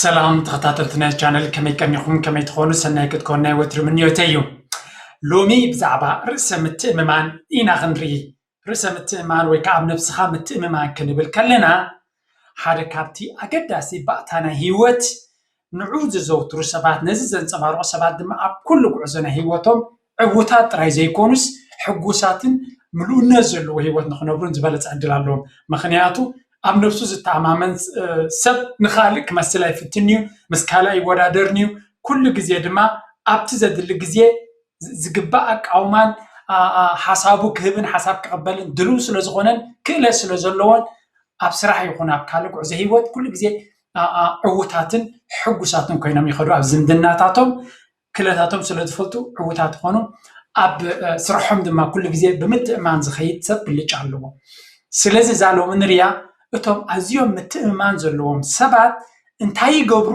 ሰላም ተኸታተልቲ ናይ ቻነል፣ ከመይ ቀኒኹም? ከመይ ትኾኑ? ሰናይ ክትኮኑ ናይ ወትሪ ምንዮተይ እዩ። ሎሚ ብዛዕባ ርእሰ ምትእምማን ኢና ክንርኢ። ርእሰ ምትእምማን ወይ ከዓ ኣብ ነብስኻ ምትእምማን ክንብል ከለና፣ ሓደ ካብቲ ኣገዳሲ ባእታ ናይ ህይወት፣ ንዑ ዘዘውትሩ ሰባት፣ ነዚ ዘንጸባርቑ ሰባት ድማ ኣብ ኩሉ ጉዕዞ ናይ ህይወቶም ዕዉታት ጥራይ ዘይኮኑስ፣ ሕጉሳትን ምሉእነት ዘለዎ ህይወት ንኽነብሩን ዝበለጸ ዕድል ኣለዎም። ምኽንያቱ ኣብ ነብሱ ዝተኣማመን ስ-፣ እ፣ ሰብ ንኻልእ ክመስል ኣይፍትን'ዩ፣ ምስ ካልእ ኣይወዳደርን'ዩ። ኩሉ ግዜ ድማ ኣብቲ ዘድሊ ግዜ ዝ-፣ ዝግባእ ኣቃውማን፣ ኣ፣ ኣ፣ ሓሳቡ ክህብን ሓሳብ ክቕበልን ድልው ስለ ዝኾነን ክእለት ስለ ዘለዎን ኣብ ስራሕ ይኹን ኣብ ካልእ ጉዕዞ ህይወት ኩሉ ግዜ፣ ኣ፣ ኣ፣ ዕዉታትን ሕጉሳትን ኮይኖም ይኸዱ። ኣብ ዝምድናታቶም ክእለታቶም ስለ ዝፈልጡ ዕዉታት ይኾኑ። ኣብ፣ እ፣ ስርሖም ድማ ኩሉ ግዜ ብምትእምማን ዝኸይድ ሰብ ብልጫ ኣለዎ። ስለዚ እዛ ሎሚ ንሪኣ እቶም ኣዝዮም ምትእምማን ዘለዎም ሰባት እንታይ ይገብሩ፣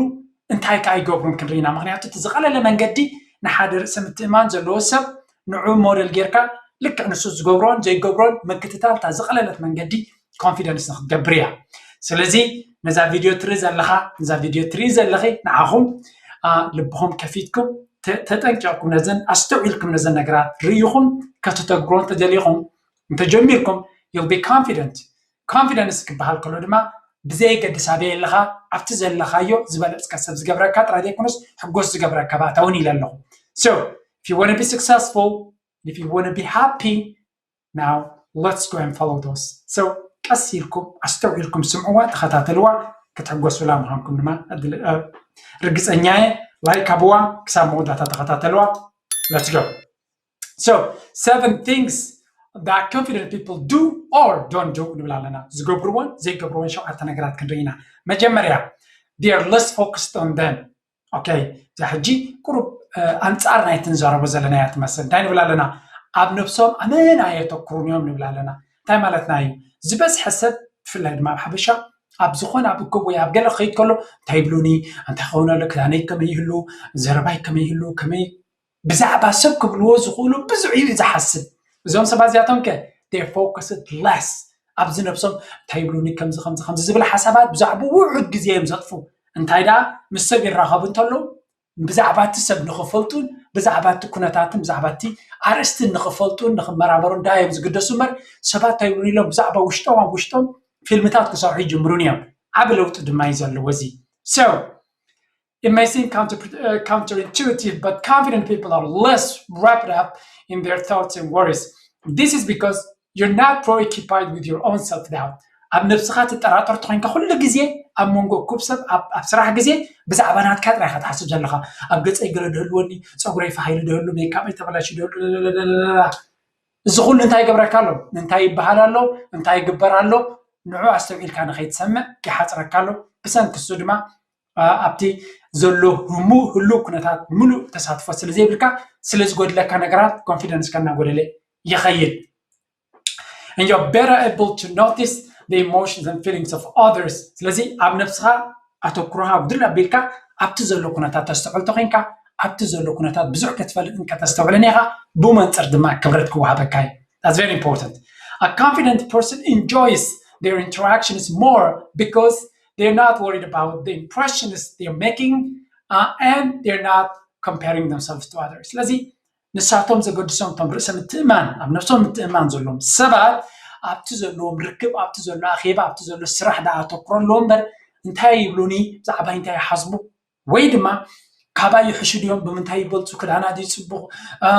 እንታይ ከ ኣይገብሩን ክንርኢ ኢና። ምኽንያቱ እቲ ዝቐለለ መንገዲ ንሓደ ርእሰ ምትእምማን ዘለዎ ሰብ ንዑ ሞዴል ጌርካ ልክዕ ንሱ ዝገብሮን ዘይገብሮን ምክትታል እታ ዝቐለለት መንገዲ ኮንፊደንስ ንክትገብር እያ። ስለዚ ነዛ ቪድዮ ትርኢ ዘለኻ፣ ነዛ ቪድዮ ትርኢ ዘለኺ ንዓኹም፣ ኣ፣ ልብኹም ከፊትኩም ተ-፣ ተጠንቂቕኩም ነዘን ኣስተውዒልኩም ነዘን ነገራት ርኢኹም ከተተግብሮ እንተደሊኹም፣ እንተጀሚርኩም፣ you'll be confident። ኮንፊደንስ ክበሃል ከሎ ድማ ብዘየገድስ ኣበይ ኣለኻ፣ ኣብቲ ዘለኻዮ ዝበለጽካ ሰብ ዝገብረካ ጥራይ ዘይኮነስ ሕጎስ ዝገብረካ ባእታ እውን ኢለ ኣለኹ። So, if you want to be successful, if you want to be happy, now let's go and follow those. So ቀስ ኢልኩም ኣስተውዒልኩም ስምዕዋ፣ ተኸታተልዋ፣ ክትሕጎሱላ ምዃንኩም ድማ እድል-፣ እ፣ ርግጸኛ እየ። ላይክ ሃብዋ፣ ክሳብ መወዳእታ ተኸታተልዋ። Let's go. So, seven things that confident people do or don't do ንብል ኣለና። ዝገብርዎን ዘይገብርዎን ሸውዓተ ነገራት ክንርኢ ኢና። መጀመርያ፣ they are less focused on them. ኦኬ፣ እዛ ሕጂ ቁሩብ፣ እ፣ ኣንጻር ናይቲ ንዛረቦ ዘለና እያ ትመስል። እንታይ ንብል ኣለና? ኣብ ነብሶም ኣመና ኣየተኩሩን እዮም ንብል ኣለና። እንታይ ማለትና እዩ? ዝበዝሐ ሰብ፣ ብፍላይ ድማ ኣብ ሓበሻ፣ ኣብ ዝኾነ ኣብ እኩብ ወይ ኣብ ገለ ክኸይድ ከሎ፣ እንታይ ይብሉኒ? እንታይ ክኸውን ኣሎ? ክዳነይ ከመይ ይህሉ? ዘረባይ ከመይ ይህሉ? ከመይ ብዛዕባ ሰብ ክብልዎ ዝኽእሉ ብዙሕ እዩ ዝሓስብ። እዞም ሰባት እዚኣቶም ከ፣ they focused less ኣብዚ ነብሶም፣ እንታይ ይብሉኒ? ከምዚ፣ ከምዚ፣ ከምዚ ዝብል ሓሳባት ብዛዕባ ውሑድ ግዜ እዮም ዘጥፉ። እንታይ ደኣ፣ ምስ ሰብ ይራኸቡ እንተለዉ፣ ብዛዕባ እቲ ሰብ ንኽፈልጡን ብዛዕባ እቲ ኩነታትን ብዛዕባ እቲ ኣርእስትን ንኽፈልጡን ንኽመራመሩን ደኣ እዮም ዝግደሱ እምበር፣ ሰባት እንታይ ይብሉኒ ኢሎም ብዛዕባ ውሽጦም ኣብ ውሽጦም ፊልምታት ክሰርሑ ይጅምሩን እዮም። ዓቢ ለውጢ ድማ እዩ ዘለዎ እዚ። So, it may seem counter-, uh, counterintuitive, but confident people are less wrapped up in their thoughts and worries. This is because you're not preoccupied with your own self-doubt. ኣብ ነብስኻ ትጠራጠር ተኾይንካ ኩሉ ግዜ ኣብ መንጎ እኩብ ሰብ ኣብ፣ ኣብ ስራሕ ግዜ ብዛዕባ ናትካ ጥራይ ኢኻ ትሓስብ ዘለኻ። ኣብ ገጸይ ገለ ድህልወኒ፣ ጸጉረይ ፋሕ ኢሉ ድህሉ፣ ሜካፐይ ተበላሽዩ ድህሉ፣ ላላላላላ። እዚ ኩሉ እንታይ ይገብረካ ኣሎ? እንታይ ይበሃል ኣሎ? እንታይ ይግበር ኣሎ? ንዑ ኣስተውዒልካ ንኸይትሰምዕ ይሓጽረካ ኣሎ። ብሰንኪ እሱ ድማ፣ ኣ፣ ኣብቲ ዘሎ ህሙ-፣ ህሉው ኩነታት ምሉእ ተሳትፎ ስለ ዘይብልካ፣ ስለ ዝጎድለካ ነገራት ኮንፊደንስካ እናጎደለ ይኸይድ። And you're better able to notice the emotions and feelings of others. ስለዚ ኣብ ነብስኻ ኣተኩሮኻ ድል ኣቢልካ ኣብቲ ዘሎ ኩነታት ተስተውዕል ተኾይንካ፣ ኣብቲ ዘሎ ኩነታት ብዙሕ ክትፈልጥን ከተስተውዕልን ኢኻ፣ ብኡ መንጽር ድማ ክብረት ክወሃበካ እዩ። That's very important. A confident person enjoys their interactions more because they're not worried about the impressions they're making, uh, and they're not comparing themselves to others. ስለዚ ንሳቶም ዘገድሶም፣ እቶም ርእሰ ምትእማን፣ ኣብ ነብሶም ምትእማን ዘለዎም ሰባት ኣብቲ ዘለዎም ርክብ፣ ኣብቲ ዘሎ ኣኼባ፣ ኣብቲ ዘሎ ስራሕ ደኣ ኣተኩሮ ኣለዎም እምበር፣ እንታይ ይብሉኒ፣ ብዛዕባይ እንታይ ይሓስቡ፣ ወይ ድማ ካባይ ይሕሹ ድዮም፣ ብምንታይ ይበልጹ፣ ክዳና ድዩ ጽቡቕ፣ ኣ፣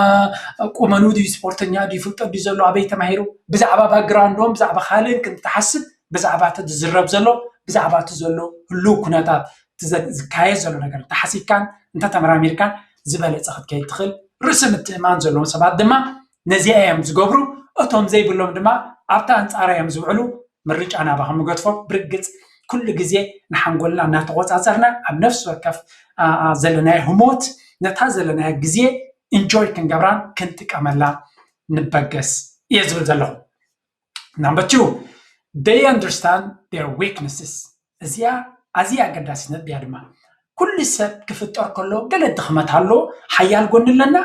ቁመኑ ድዩ፣ ስፖርተኛ ድዩ፣ ፍልጠት ድዩ ዘሎ፣ ኣበይ ተማሂሩ፣ ብዛዕባ ባክግራውንዶም፣ ብዛዕባ ካልእን ክንትሓስብ፣ ብዛዕባ እቲ ዝዝረብ ዘሎ፣ ብዛዕባ እቲ ዘሎ ህሉው ኩነታት፣ እቲ ዘ-፣ ዝካየድ ዘሎ ነገር እንተሓሲብካን እንተተመራሚርካን ዝበለጸ ክትከይድ ትኽእል። ርእሰ ምትእማን ዘለዎም ሰባት ድማ ነዚኣ እዮም ዝገብሩ። እቶም ዘይብሎም ድማ ኣብታ ኣንጻራ እዮም ዝውዕሉ። ምርጫ ናባኹም ንገድፎ። ብርግጽ ኩሉ ግዜ ንሓንጎልና እናተቖጻጸርና ኣብ ነፍሲ ወከፍ፣ ኣ፣ ኣ፣ ዘለናዮ ህሞት ነታ ዘለናዮ ግዜ ኢንጆይ ክንገብራን ክንጥቀመላ ንበገስ እየ ዝብል ዘለኹ። Number two, they understand their weaknesses. እዚኣ ኣዝያ ኣገዳሲት ነጥቢ እያ ድማ። ኩሉ ሰብ ክፍጠር ከሎ ገለ ድኽመት ኣሎ፣ ሓያል ጎኒ ኣለና፣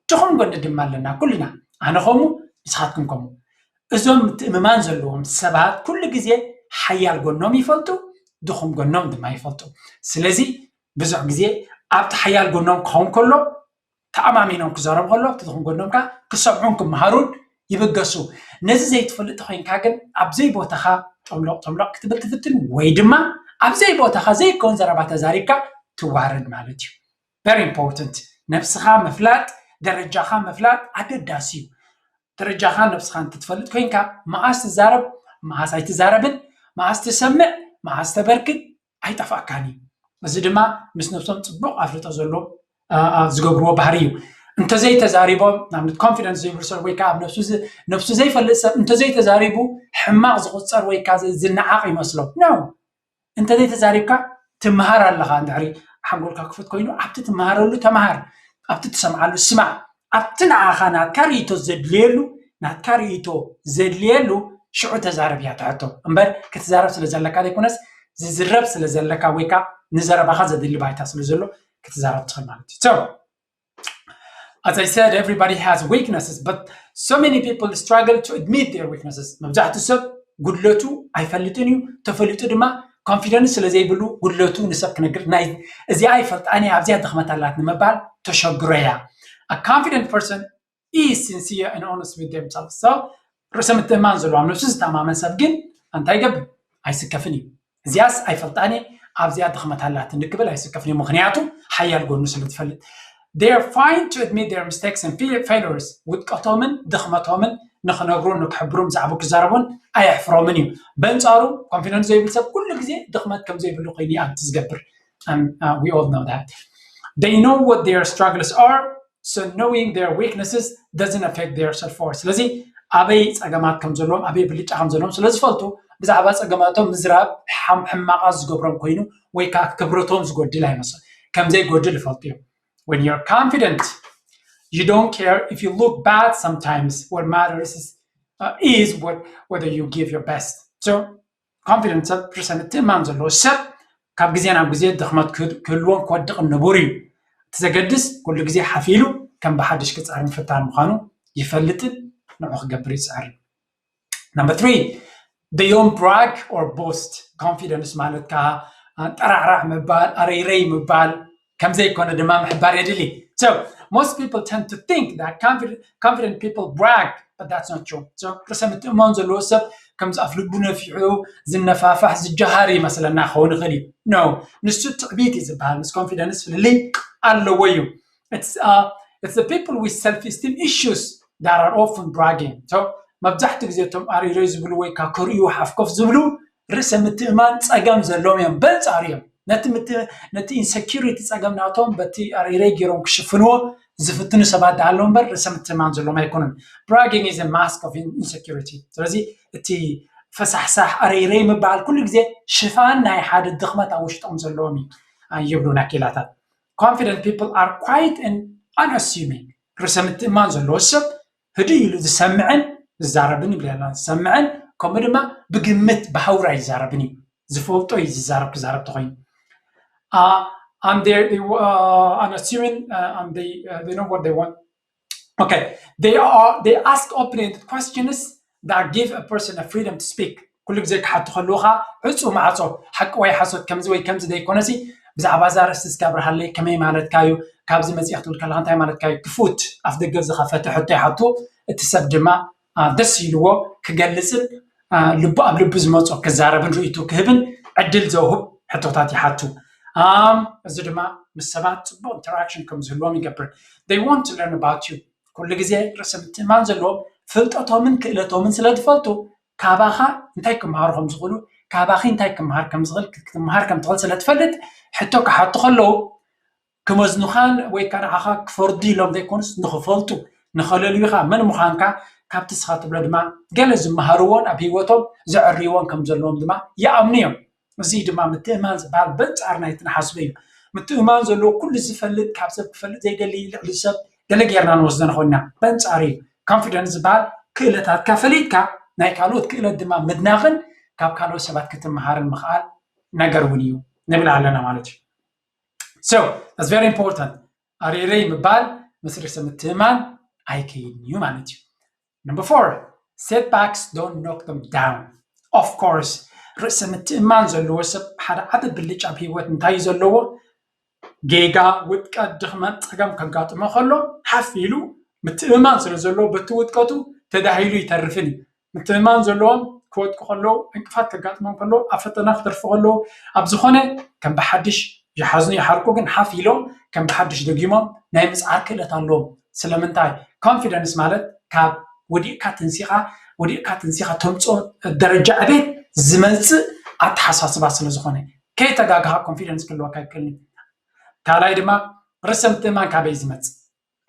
ድኹም ጎኒ ድማ ኣለና፣ ኩልና። ኣነ ከምኡ፣ ንስኻትኩም ከምኡ። እዞም ምትእምማን ዘለዎም ሰባት ኩሉ ግዜ ሓያል ጎኖም ይፈልጡ፣ ድኹም ጎኖም ድማ ይፈልጡ። ስለዚ ብዙሕ ግዜ ኣብቲ ሓያል ጎኖም ክኸውን ከሎ ተኣማሚኖም ክዛረቡ ከሎ ኣብቲ ድኹም ጎኖም ከዓ ክሰምዑን ክመሃሩን ይብገሱ። ነዚ ዘይትፈልጥ ኮይንካ ግን ኣብ ዘይቦታኻ ጠምሎቕ ጠምሎቕ ክትብል ትፍትን ወይ ድማ ኣብ ዘይቦታኻ ዘይከውን ዘረባ ተዛሪብካ ትዋረድ ማለት እዩ። Very important። ነብስኻ ምፍላጥ፣ ደረጃኻ ምፍላጥ ኣገዳሲ እዩ። ደረጃኻ ነብስኻ እንትትፈልጥ ኮይንካ መዓስ ትዛረብ፣ መዓስ ኣይትዛረብን፣ መዓስ ትሰምዕ፣ መዓስ ተበርክት ኣይጠፍኣካን እዩ። እዚ ድማ ምስ ነብሶም ፅቡቕ ኣፍልጦ ዘለዎም ዝገብርዎ ባህሪ እዩ። እንተዘይተዛሪቦም ንኣብነት ኮንፊደንስ ዘይብሉ ሰብ ወይ ከዓ ኣብ ነብሱ ዘይፈልጥ ሰብ እንተዘይተዛሪቡ ሕማቕ ዝቁፀር ወይ ከዓ ዝነዓቕ ይመስሎም ነው። እንተዘይተዛሪብካ ትመሃር ኣለኻ። እንድሕሪ ሓንጎልካ ክፉት ኮይኑ ኣብቲ ትመሃረሉ ተመሃር፣ ኣብቲ ትሰምዓሉ ስማዕ፣ ኣብቲ ንዓኻ ናትካ ርእይቶ ዘድልየሉ ናትካ ርእይቶ ዘድልየሉ ሽዑ ተዛረብ እያ ትሕቶ እምበር ክትዛረብ ስለ ዘለካ ዘይኮነስ ዝዝረብ ስለ ዘለካ ወይ ከዓ ንዘረባኻ ዘድሊ ባይታ ስለ ዘሎ ክትዛረብ ትኽእል ማለት እዩ። So, as I said, everybody has weaknesses, but so many people struggle to admit their weaknesses. መብዛሕትኡ ሰብ ጉድለቱ ኣይፈልጥን እዩ። ተፈሊጡ ድማ ኮንፊደንስ ስለ ዘይብሉ ጉድለቱ ንሰብ ክነግር ናይ እዚኣ ይፈልጣን ኣብዚኣ ድኽመት ኣላት ንምባል ተሸግሮ እያ። A confident person is sincere and honest with themselves. So ርእሰ ምትእማን ዘለዎ ኣብ ነብሱ ዝተኣማመን ሰብ ግን እንታይ ይገብር? ኣይስከፍን እዩ። እዚኣስ ኣይፈልጣን ኣብዚኣ ድኽመት ኣላትኒ ክብል ኣይስከፍን እዩ። ምክንያቱ ሓያል ጎኑ ስለ ዝፈልጥ። They are fine to admit their mistakes and failures. ውድቀቶምን ድኽመቶምን ንክነግሩን ንክሕብሩን ብዛዕባ ክዛረቡን ኣየሕፍሮምን እዩ። በንፃሩ ኮንፊደንስ ዘይብል ሰብ ኩሉ ግዜ ድኽመት ከም ዘይብሉ ኮይኑ ኣብ ዝገብር። And uh, we all know that. They know what their struggles are, so knowing their weaknesses doesn't affect their self worth. ስለዚ ኣበይ ፀገማት ከም ዘለዎም ኣበይ ብልጫ ከም ዘለዎም ስለ ዝፈልጡ ብዛዕባ ፀገማቶም ምዝራብ ሕማቓት ዝገብሮም ኮይኑ ወይ ከዓ ክብረቶም ዝጎድል ኣይመስል ከም ዘይጎድል ይፈልጡ እዮም። When you're confident, you don't care if you look bad sometimes. What matters is, uh, is what, whether you give your best. So ኮንፊደንት ሰብ ርእሰ ምትእማን ዘለዎ ሰብ ካብ ግዜ ናብ ግዜ ድኽመት ክህልዎን ክወድቕን ንቡር እዩ። እቲ ዘገድስ ኩሉ ግዜ ሓፍ ኢሉ ከም ብሓድሽ ክፅዕር ምፍታን ምዃኑ ይፈልጥን ንዑ ክገብር ይፅዕር። Number three, they don't brag or boast. ኮንፊደንስ ማለት ከዓ ጠራዕራዕ ምባል፣ ኣረይረይ ምባል ከም ዘይኮነ ድማ ምሕባር የድሊ። So most people tend to think that confident, confident people brag, but that's not true. So ርእሰ ምትእማን ዘለዎ ሰብ ከምዚ ኣፍ ልቡ ነፊሑ ዝነፋፋሕ ዝጀሃር ይመስለና ክኸውን ይኽእል እዩ። No, ንሱ ትዕቢት እዩ ዝበሃል። ምስ ኮንፊደንስ ፍልልይ ኣለዎ እዩ። It's, uh, it's the people with self-esteem issues that are often bragging. So መብዛሕትኡ ግዜ እቶም ኣሪረይ ዝብሉ ወይ ከዓ ክርእዩ ሓፍኮፍ ዝብሉ ርእሰ ምትእማን ፀገም ዘለዎም እዮም። በንፃሩ እዮም ነቲ insecurity ፀገም ናቶም በቲ ኣሪረይ ገይሮም ክሽፍንዎ ዝፍትኑ ሰባት ዳሃለዉ እምበር ርእሰ ምትእማን ዘለዎም ኣይኮኑን። Bragging is a mask of insecurity። ስለዚ እቲ ፈሳሕሳሕ ኣረይረይ ምበሃል ኩሉ ግዜ ሽፋን ናይ ሓደ ድኽመት ኣብ ውሽጦም ዘለዎም እዩ ይብሉ ናኪላታት። Confident people are quiet and unassuming. ርእሰ ምትእማን ዘለዎ ሰብ ህድእ ኢሉ ዝሰምዕን ዝዛረብን ይብለና ዝሰምዕን ከምኡ ድማ ብግምት ብሃውራ ይዛረብን እዩ ዝፈልጦ እዩ ዝዛረብ ክዛረብ ተኮይኑ uh, and they, they uh, unassuming uh, and they, uh, they know what they want. Okay, they are they ask open-ended questions that give a person a freedom to speak. ኩሉ ግዜ ክሓቱ ከለዉ ከዓ ዕፁ ማዕፆ ሓቂ ወይ ሓሶት ከምዚ ወይ ከምዚ ዘይኮነሲ ብዛዕባ እዛ ኣርእስቲ እስኪ ኣብርሃለይ ከመይ ማለትካ እዩ ካብዚ መፂኣ ክትብል ከለካ እንታይ ማለትካ እዩ ክፉት ኣፍ ደገ ዝኸፈተ ሕቶ ይሓቱ እቲ ሰብ ድማ ደስ ኢልዎ ክገልፅን ልቡ ኣብ ልቡ ዝመፆ ክዛረብን ርእይቱ ክህብን ዕድል ዘውህብ ሕቶታት ይሓቱ። እዚ ድማ ምስ ሰባት ፅቡቅ interaction ከም ዝህልዎም ይገብር። They want to learn about you. ኩሉ ግዜ ርእሰ ምትእማን ዘለዎም ፍልጠቶምን ክእለቶምን ስለ ዝፈልጡ ካባኻ እንታይ ክመሃሩ ከም ዝኽእሉ ካባኺ እንታይ ክመሃር ከም ዝኽእል ክትመሃር ከም ትኽእል ስለ ትፈልጥ ሕቶ ክሓቱ ከለዉ ክመዝኑኻን ወይ ከዓ ንዓኻ ክፈርዱ ኢሎም ዘይኮኑስ ንኽፈልጡ ንኸለልዩኻ መን ምዃንካ ካብቲ ስኻ ትብሎ ድማ ገለ ዝመሃርዎን ኣብ ህይወቶም ዘዕርይዎን ከም ዘለዎም ድማ ይኣምኑ እዮም። እዚ ድማ ምትእማን ዝበሃል በንፃር ናይቲ ንሓስቦ እዩ። ምትእማን ዘለዎ ኩሉ ዝፈልጥ ካብ ሰብ ክፈልጥ ዘይደሊ ልዕሊ ሰብ ገለ ጌርና ንወስዶ ንኾንና በንፃር እዩ። ኮንፊደንስ ዝበሃል ክእለታትካ ፈሊጥካ ናይ ካልኦት ክእለት ድማ ምድናቕን ካብ ካልኦት ሰባት ክትመሃርን ምኽኣል ነገር እውን እዩ ንብል ኣለና ማለት እዩ። So that's very important። ኣሬረይ ምባል ምስ ርእሰ ምትእማን ኣይከይድን እዩ ማለት እዩ። Number four, setbacks don't knock them down. Of course, ርእሰ ምትእማን ዘለዎ ሰብ ሓደ ዓቢ ብልጫ ኣብ ህይወት እንታይ እዩ ዘለዎ? ጌጋ፣ ውድቀት፣ ድኽመት፣ ጸገም ከጋጥሞ ከሎ ሓፍ ኢሉ ምትእማን ስለ ዘለዎ በቲ ውድቀቱ ተዳሂሉ ይተርፍን እዩ። ምትእማን ዘለዎም ክወድቁ ከለዉ፣ ዕንቅፋት ከጋጥሞም ከለዉ፣ ኣብ ፈተና ክተርፉ ከለዉ፣ ኣብ ዝኾነ ከም ብሓድሽ ይሓዝኑ ይሓርቁ፣ ግን ሓፍ ኢሎም ከም ብሓድሽ ደጊሞም ናይ ምጽዓር ክእለት ኣለዎም። ስለምንታይ? ኮንፊደንስ ማለት ካብ ወዲቕካ ተንሲኻ፣ ወዲቕካ ተንሲኻ ተምጽኦ ደረጃ ዕቤት ዝመጽእ ኣተሓሳስባ ስለ ዝኾነ፣ ከይተጋግኻ ኮንፊደንስ ክህልወካ ይክእልኒ። ካልኣይ ድማ ርእሰ ምትእማን ካበይ ዝመጽእ?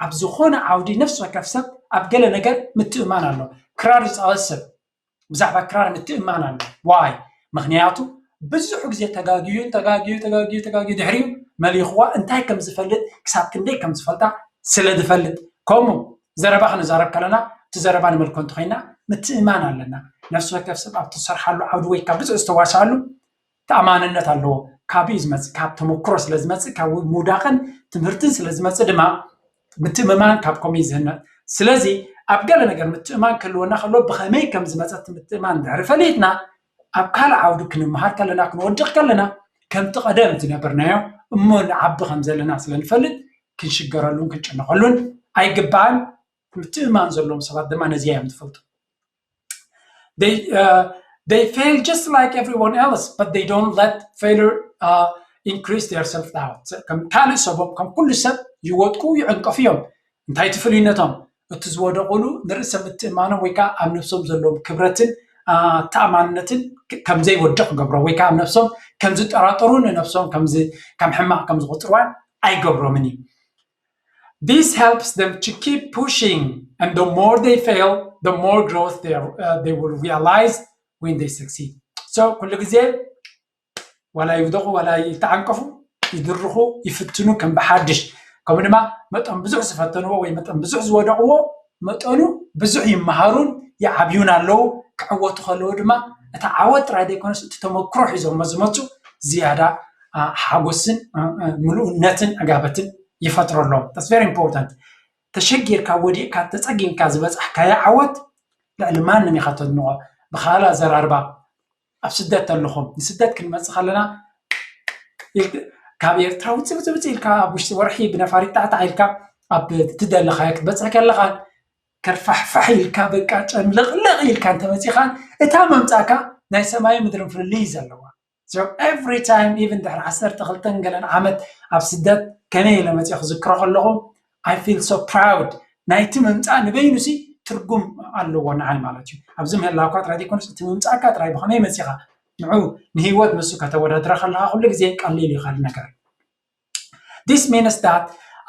ኣብ ዝኾነ ዓውዲ ነፍሲ ወከፍ ሰብ ኣብ ገለ ነገር ምትእማን ኣሎ። ክራር ዝፃወት ሰብ ብዛዕባ ክራር ምትእማን ኣሎ። ዋይ? ምክንያቱ ብዙሕ ግዜ ተጋግዩ ተጋግዩ ተጋግዩ ተጋግዩ ድሕሪኡ መሊኽዋ እንታይ ከም ዝፈልጥ ክሳብ ክንደይ ከም ዝፈልጣ ስለ ዝፈልጥ። ከምኡ ዘረባ ክንዛረብ ከለና እቲ ዘረባ ንመልኮ እንተኮይና ምትእማን ኣለና። ነፍሲ ወከፍ ሰብ ኣብ ትሰርሓሉ ዓውዲ ወይ ካብ ብዙሕ ዝተዋሳሉ ተኣማንነት ኣለዎ። ካብ እዩ ዝመፅእ፣ ካብ ተመክሮ ስለ ዝመፅእ፣ ካብ ምውዳቕን ትምህርትን ስለ ዝመፅእ ድማ ምትእምማን ካብ ከምኡ እዩ ዝህነፅ። ስለዚ ኣብ ገለ ነገር ምትእምማን ክህልወና ከሎ ብኸመይ ከም ዝመፀ እቲ ምትእምማን ድሕሪ ፈሊጥና ኣብ ካልእ ዓውዲ ክንመሃር ከለና ክንወድቕ ከለና ከምቲ ቀደም ዝነበርናዮ እሞ ንዓቢ ከም ዘለና ስለ ንፈልጥ ክንሽገረሉን ክንጭነቐሉን ኣይግባእን። ምትእምማን ዘለዎም ሰባት ድማ ነዚኣ እዮም ዝፈልጡ። They, uh, they fail just like everyone else, but they don't let failure uh, increase their self-doubt. ከም ካልእ ሰቦም ከም ኩሉ ሰብ ይወድቁ ይዕንቀፉ እዮም። እንታይ እቲ ፍልይነቶም? እቲ ዝወደቑሉ ንርእሰ ምትእማኖም ወይ ከዓ ኣብ ነብሶም ዘለዎም ክብረትን ተኣማንነትን ከም ዘይወድቕ ገብሮ ወይ ከዓ ኣብ ነብሶም ከም ዝጠራጠሩ ንነብሶም ከም ሕማቕ ከም ዝቆፅርዋን ኣይገብሮምን እዩ። This helps them to keep pushing, and the more they fail, the more growth they, are, uh, they will realize when they succeed. So ኩሉ ግዜ ዋላ ይውደቑ ዋላ ይተዓንቀፉ ይድርኹ ይፍትኑ ከም ብሓድሽ። ከምኡ ድማ መጠን ብዙሕ ዝፈተንዎ ወይ መጠን ብዙሕ ዝወደቕዎ መጠኑ ብዙሕ ይመሃሩን ይዓብዩን ኣለዉ። ክዕወቱ ከለዉ ድማ እቲ ዓወት ጥራይ ዘይኮነስ እቲ ተመክሮ ሒዞሞ ዝመፁ ዝያዳ ሓጎስን ምሉእነትን ዕጋበትን ይፈጥረሎም። That's very important። ተሸጊርካ ወዲቕካ ተፀጊምካ ዝበፃሕካዮ ዓወት ልዕሊ ማንም ኢኻ ተድንቖ። ብኻልእ ኣዘራርባ ኣብ ስደት ተለኹም ንስደት ክንመፅእ ከለና ካብ ኤርትራ ውፅእ ውፅእ ውፅእ ኢልካ ኣብ ውሽጢ ወርሒ ብነፋሪት ጣዕጣዕ ኢልካ ኣብ ትደለኻዮ ክትበፅሕ ከለኻን ከርፋሕፋሕ ኢልካ በቃ ጨምለቕለቕ ኢልካ እንተመፂኻን እታ መምፃእካ ናይ ሰማይ ምድርን ፍልልይ ዘለዋ። So every time even ድሕሪ ዓሰርተ ክልተን ገለን ዓመት ኣብ ስደት ከመይ ኢለ መፅእ ክዝክሮ ከለኹ I feel so proud። ናይቲ ምምፃእ ንበይኑሲ ትርጉም ኣለዎ ንዓይ ማለት እዩ። ኣብዚ ምህላውካ ጥራይ ዘይኮነስ እቲ ምምፃእካ ጥራይ ብኸመይ መፂኻ ንዑ ንህይወት ምስ ከተወዳድራ ከለኻ ኩሉ ግዜ ቀሊል እዩ ካልእ ነገር። This means that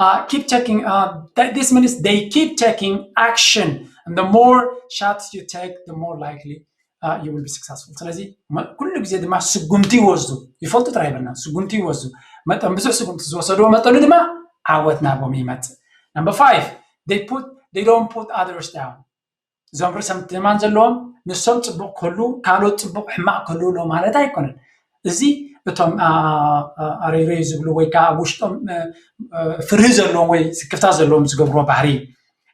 uh, keep taking uh, that this means they keep taking action, and the more shots you take, the more likely uh, you will be successful. ስለዚ ኩሉ ግዜ ድማ ስጉምቲ ይወስዱ። ይፈልጡ ጥራይ ይበልና፣ ስጉምቲ ይወስዱ። መጠን ብዙሕ ስጉምቲ ዝወሰድዎ መጠኑ ድማ ዓወት ናቦም ይመፅእ። Number five, they put they don't put others down. እዞም ርእሰ ምትእምማን ዘለዎም ንሶም ፅቡቕ ክህሉ ካልኦት ፅቡቕ ሕማቕ ክህልውሎ ማለት ኣይኮነን። እዚ እቶም ኣረይረይ ዝብሉ ወይ ከዓ ኣብ ውሽጦም ፍርሂ ዘለዎም ወይ ስክፍታ ዘለዎም ዝገብርዎ ባህሪ እዩ።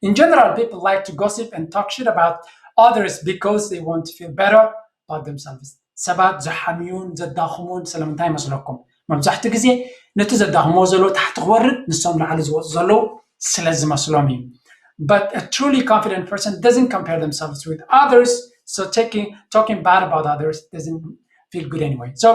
In general, people like to gossip and talk shit about others because they want to feel better about themselves. ሰባት ዝሓምዩን ዘዳኽሙን ስለምንታይ ይመስለኩም? መብዛሕትኡ ግዜ ነቲ ዘዳኽምዎ ዘሎ ታሕቲ ክወርድ ንሶም ላዕሊ ዝወፁ ዘለዉ ስለ ዝመስሎም እዩ። But a truly confident person doesn't compare themselves with others, so taking talking bad about others doesn't feel good anyway. So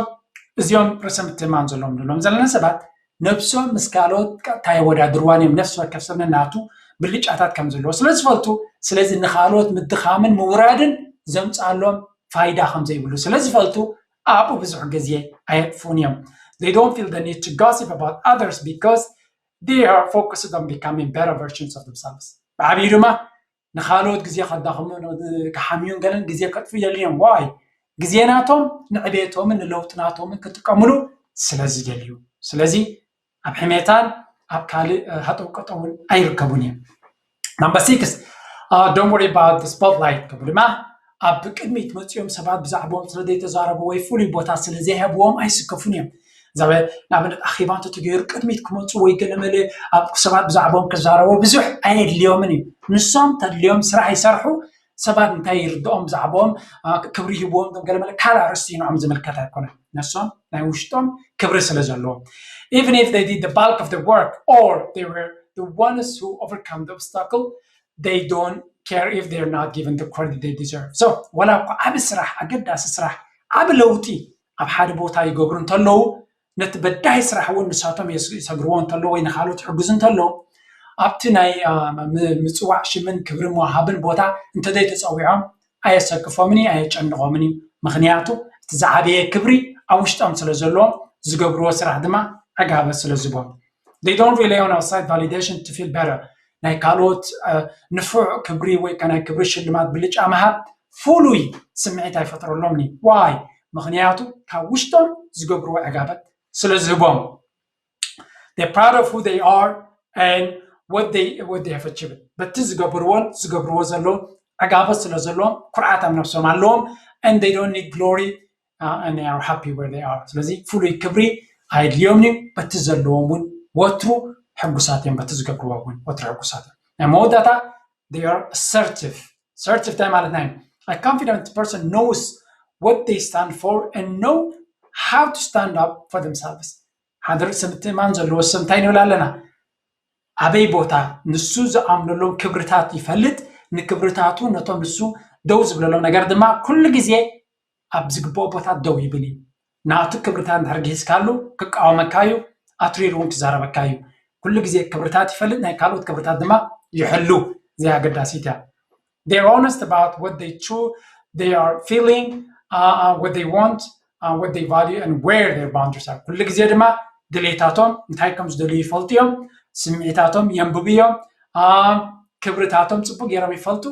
እዚኦም ርእሰ ምትእምማን ዘለዎም ንብሎም ዘለና ሰባት ነብሶም ምስ ካልኦት ቀጥታ የወዳድርዋን እዮም። ነፍሲ ወከፍ ሰብ ነናቱ ብልጫታት ከም ዘለዎ ስለ ዝፈልጡ፣ ስለዚ ንኻልኦት ምድኻምን ምውራድን ዘምፅኣሎም ፋይዳ ከም ዘይብሉ ስለ ዝፈልጡ ኣብኡ ብዙሕ ግዜ ኣየጥፉን እዮም። They don't feel the need to gossip about others because they are focused on becoming better versions of themselves. ብዓብዩ ድማ ንኻልኦት ግዜ ከዳኽሙ ክሓምዩን ገለን ግዜ ከጥፉ የድልዮም። ዋይ? ግዜ ናቶም ንዕቤቶምን ንለውጢ ናቶምን ክጥቀምሉ ስለ ዝደልዩ። ስለዚ ኣብ ሕሜታን ኣብ ካልእ ሃጠው ቀጠውን ኣይርከቡን እዮም። Number six, uh, don't worry about the spotlight. ከምኡ ድማ ኣብ ቅድሚት መፅኦም ሰባት ብዛዕባኦም ስለ ዘይተዛረቡ ወይ ፍሉይ ቦታ ስለ ዘይሃብዎም ኣይስከፉን እዮም። ንኣብነት ኣኼባ እንተተገይሩ ቅድሚት ክመፁ ወይ ገለመለ ኣብ ሰባት ብዛዕባኦም ክዛረቡ ብዙሕ ኣየድልዮምን እዩ። ንሶም ተድልዮም ስራሕ ይሰርሑ፣ ሰባት እንታይ ይርድኦም ብዛዕባኦም ክብሪ ይህብዎም ም ገለመለ ካልእ ኣርስቲ ንዖም ዝምልከት ኣይኮነን። ነሶም ናይ ውሽጦም ክብሪ ስለ ዘለዎም even if they did the bulk of the work or they were the ones who overcome the obstacle, they don't care if they're not given the credit they deserve. So ወላ እኳ ዓብ ስራሕ ኣገዳሲ ስራሕ ዓብ ለውጢ ኣብ ሓደ ቦታ ይገብሩ እንተለዉ ነቲ በዳሂ ስራሕ እውን ንሳቶም ይሰግርዎ እንተለዉ ወይ ንካልኦት ይሕግዙ እንተለዉ ኣብቲ ናይ ምፅዋዕ ሽምን ክብሪ መሃብን ቦታ እንተዘይተፀዊዖም ኣየሰክፎምን ኣየጨንቆምን እዩ። ምክንያቱ እቲ ዝዓበየ ክብሪ ኣብ ውሽጦም ስለ ዘለዎም ዝገብርዎ ስራሕ ድማ ዕጋበት ስለ ዝቦም they don't rely on outside validation to feel better. ናይ ካልኦት ንፉዕ ክብሪ ወይ ናይ ክብሪ ሽልማት ብልጫ ምሃብ ፍሉይ ስምዒት ኣይፈጥረሎም እዩ። ዋይ ምክንያቱ ካብ ውሽጦም ዝገብርዎ ዕጋበት ስለ ዝህቦም they proud of who they are and what they what they have achieved በቲ ዝገብርዎን ዝገብርዎ ዘለዉ ዕጋበት ስለ ዘለዎም ኩርዓት ኣብ ነብሶም ኣለዎም and they don't need glory uh, and they are happy where they are። ስለዚ ፍሉይ ክብሪ ኣየድልዮም እዩ። በቲ ዘለዎም እውን ወትሩ ሕጉሳት እዮም። በቲ ዝገብርዎ እውን ወትሩ ሕጉሳት እዮም። ናይ መወዳእታ they are assertive። Assertive እንታይ ማለት ናይ a confident person knows what they stand for and know how to stand up for themselves። ሓደ ርእሰ ምትእማን ዘለዎ ሰብ እንታይ ንብል ኣለና? ኣበይ ቦታ ንሱ ዝኣምነሎም ክብርታት ይፈልጥ። ንክብርታቱ ነቶም ንሱ ደው ዝብለሎም ነገር ድማ ኩሉ ግዜ ኣብ ዝግብኦ ቦታ ደው ይብል እዩ። ናቱ ክብርታት እንድሕር ግሂስካሉ ክቃወመካ እዩ። ኣትሪሩ እውን ክዛረበካ እዩ። ኩሉ ግዜ ክብርታት ይፈልጥ፣ ናይ ካልኦት ክብርታት ድማ ይሕሉ። እዚኣ ኣገዳሲት እያ። They're honest about what they true they are feeling, uh, uh, what they want, uh, what they value and where their boundaries are. ኩሉ ግዜ ድማ ድሌታቶም እንታይ ከም ዝደልዩ ይፈልጡ እዮም። ስምዒታቶም የንብቡ እዮም። ክብርታቶም ፅቡቅ ገይሮም ይፈልጡ።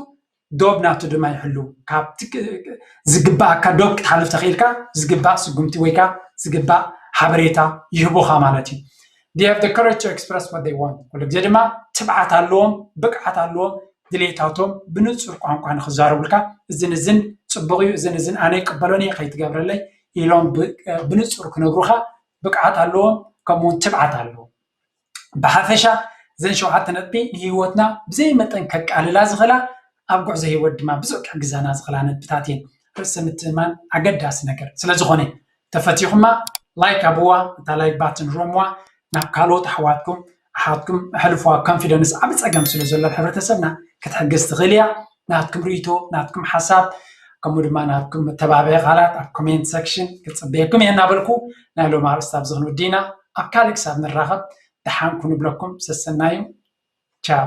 ዶብ ናቱ ድማ ይሕሉ። ካብቲ ዝግባኣካ ዶብ ክትሓልፍ ተኽኢልካ ዝግባእ ስጉምቲ ወይ ከዓ ዝግባእ ሓበሬታ ይህቡኻ ማለት እዩ። They have the courage to express what they want። ኩሉ ግዜ ድማ ትብዓት ኣለዎም፣ ብቅዓት ኣለዎም። ድሌታቶም ብንፁር ቋንቋ ንክዛረቡልካ እዝን እዝን ፅቡቅ እዩ፣ እዝን እዝን ኣነ ይቅበሎን እየ ከይትገብረለይ ኢሎም ብንፁር ክነግሩካ ብቅዓት ኣለዎም፣ ከምኡውን ትብዓት ኣለዎም። ብሓፈሻ እዘን ሸውዓተ ነጥቢ ንህይወትና ብዘይ መጠን ከቃልላ ዝኽእላ ኣብ ጉዕዞ ህይወት ድማ ብዙሕ ክሕግዛና ዝኽእላ ነጥብታት እየን። ርእሰ ምትእማን ኣገዳሲ ነገር ስለ ዝኾነ ተፈቲኹማ ላይክ ኣብዋ፣ እታ ላይክ ባትን ሮምዋ ናብ ካልኦት ኣሕዋትኩም ኣሓትኩም ኣሕልፍዋ። ኮንፊደንስ ዓብ ፀገም ስለ ዘሎ ኣብ ሕብረተሰብና ክትሕግዝ ትኽእል እያ። ናትኩም ርእይቶ፣ ናትኩም ሓሳብ ከምኡ ድማ ናትኩም መተባብዒ ቃላት ኣብ ኮሜንት ሰክሽን ክፅበየኩም እየ እናበልኩ ናይ ሎም ኣርእስቲ ኣብዚ ክንውዲ ኢና። ኣብ ካልእ ክሳብ ንራኸብ ደሓን ኩኑ ብለኩም ሰሰናዩ። ቻው።